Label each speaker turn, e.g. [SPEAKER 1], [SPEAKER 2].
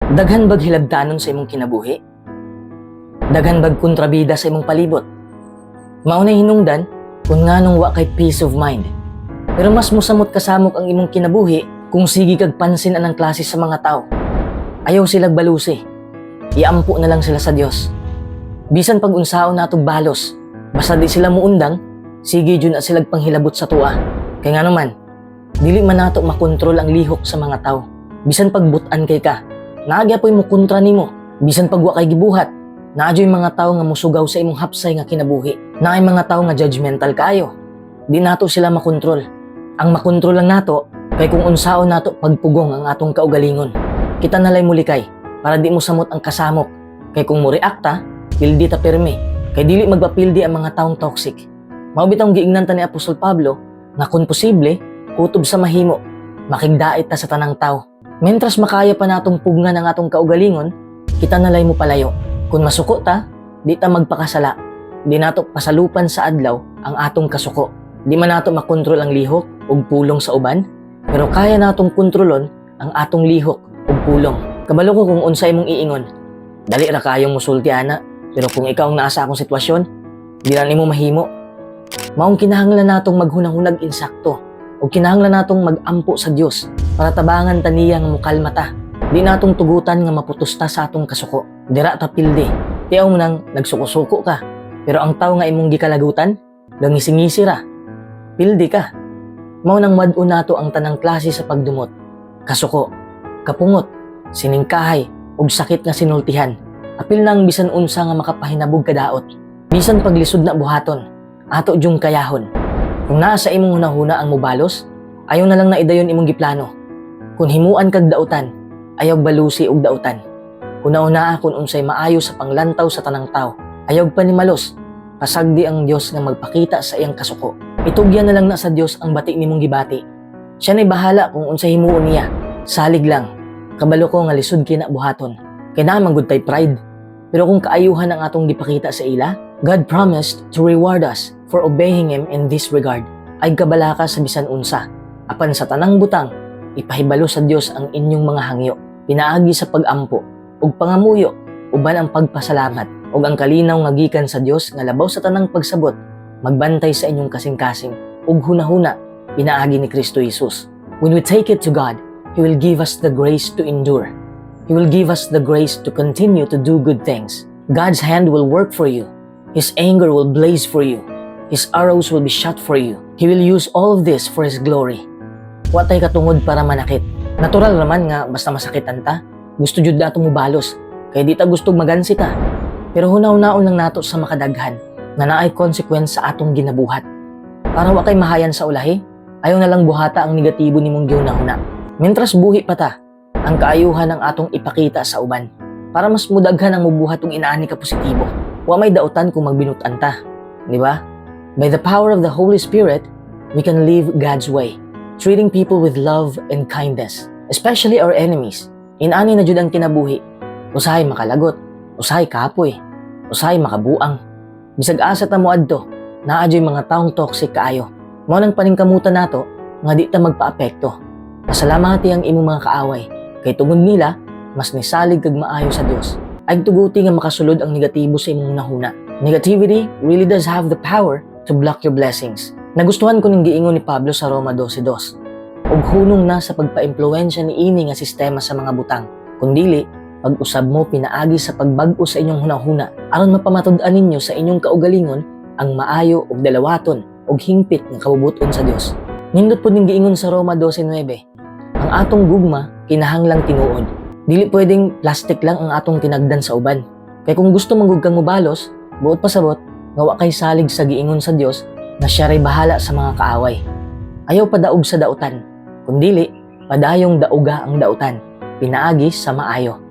[SPEAKER 1] Daghan bag hilabtanon sa imong kinabuhi? Daghan bag kontrabida sa imong palibot? Mao nay hinungdan kung nganong wa kay peace of mind. Pero mas musamot kasamok ang imong kinabuhi kung sige kag pansin anang klase sa mga tao. Ayaw sila balusi. Iampo na lang sila sa Dios. Bisan pag unsaon natog balos, basta di sila muundang, sige jud na sila panghilabot sa atoa. Kay ngano man, dili man nato makontrol ang lihok sa mga tao. Bisan pag butan kay ka, naa gyapoy mo kontra nimo. Bisan pag wa kay gibuhat, naa juy mga tao nga musugaw sa imong hapsay nga kinabuhi. Naay mga tao nga judgmental kaayo. Di nato sila makontrol. Ang makontrol lang nato kay kung unsaon nato pagpugong ang atong kaugalingon. Kita nalay mulikay para di mo samot ang kasamok. Kay kung mo react ta, pildi ta pirmi. Kay dili magpapildi ang mga taong toxic. Mao bitawng giingnan ta ni Apostol Pablo nga kung posible, kutob sa mahimo, makigdait ta sa tanang tao. Mentras makaya pa natong pugngan ang atong kaugalingon, kita nalay mo palayo. Kung masuko ta, di ta magpakasala. Di nato pasalupan sa adlaw ang atong kasuko. Di man nato makontrol ang lihok ug pulong sa uban, pero kaya natong kontrolon ang atong lihok ug pulong. Kabalo ko kung unsa imong iingon. Dali ra kayong musulti ana, pero kung ikaw ang naa sa akong sitwasyon, di na nimo mahimo. Maong kinahanglan natong maghunahunag insakto o kinahanglan natong magampo sa Dios para tabangan ta niya nga mukalma ta. Di natong tugutan nga maputos ta sa atong kasuko. Dira ta pildi. Tiyaw mo nang nagsuko-suko ka. Pero ang tao nga imong gikalagutan, gangisi-ngisi ra. Pildi ka. Mao nang wad-on nato ang tanang klase sa pagdumot. Kasuko, kapungot, siningkahay, ug sakit nga sinultihan. Apil nang bisan unsa nga makapahinabog kadaot. Bisan paglisod na buhaton, ato jung kayahon. Kung naa sa imong hunahuna ang mubalos, ayaw na lang na idayon imong giplano. Kung himuan kag dautan, ayaw balusi og dautan. Huna-hunaa kung unsay maayo sa panglantaw sa tanang tao. Ayaw panimalos, pasagdi ang Dios nga magpakita sa iyang kasuko. Itugyan na lang na sa Dios ang bati nimong gibati. Siya na'y bahala kung unsay himuon niya. Salig lang. Kabalo ko nga lisod kina buhaton. Kay naa man gud tay pride. Pero kung kaayuhan ang atong gipakita sa ila, God promised to reward us for obeying Him in this regard. Ay kabalaka sa bisan unsa. Apan sa tanang butang, ipahibalo sa Dios ang inyong mga hangyo. Pinaagi sa pagampo ug pangamuyo uban ang pagpasalamat ug ang kalinaw nga gikan sa Dios nga labaw sa tanang pagsabot magbantay sa inyong kasing-kasing ug hunahuna pinaagi ni Kristo Jesus. When we take it to God, He will give us the grace to endure. He will give us the grace to continue to do good things. God's hand will work for you. His anger will blaze for you. His arrows will be shot for you. He will use all of this for His glory. Wa tay katungod para manakit. Natural naman nga basta masakitan ta, gusto jud nato mubalos. Kay di ta gusto magansi ta. Pero hunahunaon lang nato sa makadaghan nga naay consequence sa atong ginabuhat. Para wa kay mahayan sa ulahi, ayaw na lang buhata ang negatibo nimong gihunahuna. Mentras buhi pa ta, ang kaayuhan ang atong ipakita sa uban. Para mas mudaghan ang mubuhat og inaani ka positibo. Wa may dautan kung magbinutan ta. Di ba? By the power of the Holy Spirit, we can live God's way, treating people with love and kindness, especially our enemies. Inani na jud ang kinabuhi. Usahay makalagot, usahay kapoy, usahay makabuang. Bisag asa ta moadto, naa juy mga taong toxic kaayo. Mao nang paningkamutan nato nga di ta magpaapekto. Pasalamati ang imong mga kaaway kay tungod nila mas nisalig kag maayo sa Dios. Ay tuguti nga makasulod ang negatibo sa imong hunahuna. Negativity really does have the power to block your blessings. Nagustuhan ko ning giingon ni Pablo sa Roma 12:2. Ug hunong na sa pagpaimpluwensya niini nga sistema sa mga butang. Kung dili, pag-usab mo pinaagi sa pagbag-o sa inyong hunahuna aron mapamatud-an ninyo sa inyong kaugalingon ang maayo ug dalawaton ug hingpit nga kabubut-on sa Dios. Nindot pod ning giingon sa Roma 12:9. Ang atong gugma kinahanglang tinuod. Dili pwedeng plastic lang ang atong tinagdan sa uban. Kay kung gusto man gud kang mobalos, buot pasabot nga wa kay salig sa giingon sa Dios na siya ray bahala sa mga kaaway. Ayaw padaog sa dautan. Kung dili, padayong dauga ang dautan. Pinaagi sa maayo.